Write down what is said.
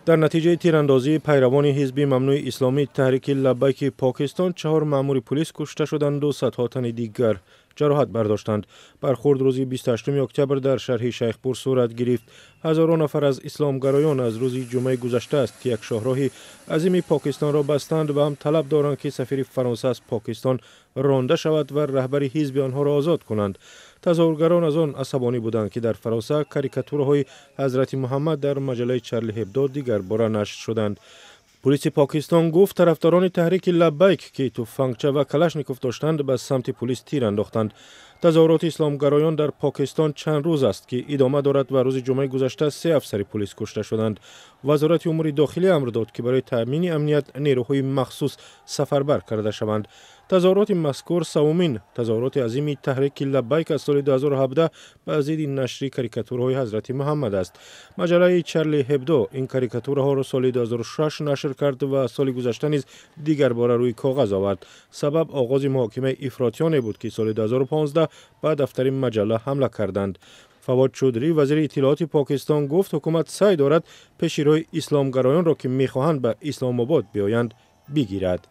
Дар натиҷаи тирандозии пайравони ҳизби мамнӯи исломӣ Таҳрики Лаббайки Покистон чаҳор маъмури пулис кушта шуданд, садҳо тани дигар ҷароҳат бардоштанд. Бархӯрд рӯзи 28 октябр дар шаҳри Шайхпур сурат гирифт. Ҳазорон нафар аз исломгароён аз рӯзи ҷумъаи гузашта аст, ки як шоҳроҳи азими Покистонро бастанд ва ҳам талаб доранд, ки сафири Фаронса аз Покистон ронда шавад ва раҳбари ҳизби онҳоро озод кунанд. Тазоҳургарон аз он асабонӣ буданд, ки дар Фаронса карикатураҳои Ҳазрати Муҳаммад дар маҷаллаи Чарли Ҳебдо дигарбора нашр шуданд. Пулиси Покистон гуфт, тарафдорони Таҳрики Лаббайк, ки туфангча ва Калашников доштанд, ба самти пулис тир андохтанд. Тазоҳуроти исломгароён дар Покистон чанд рӯз аст, ки идома дорад ва рӯзи ҷумъаи гузашта се афсари пулис кушта шуданд. Вазорати умури дохилӣ амр дод, ки барои таъмини амният нерӯҳои махсус сафарбар карда шаванд. Тазоҳуроти мазкур севумин тазоҳуроти азими Таҳрики Лаббайк аз соли 2017 ба зидди нашри карикатураҳои Ҳазрати Муҳаммад аст. Маҷаллаи Чарли Ҳебдо ин карикатураҳоро соли 2006 нашр кард ва соли гузашта низ дигарбора рӯи коғаз овард. Сабаб оғози муҳокимаи ифротиёне буд, ки соли 2015 ба дафтари маҷалла ҳамла карданд. Фавод Чудрӣ, вазири иттилооти Покистон, гуфт, ҳукумат саъй дорад пеши роҳи исломгароёнро, ки мехоҳанд ба Исломобод биёянд, бигирад.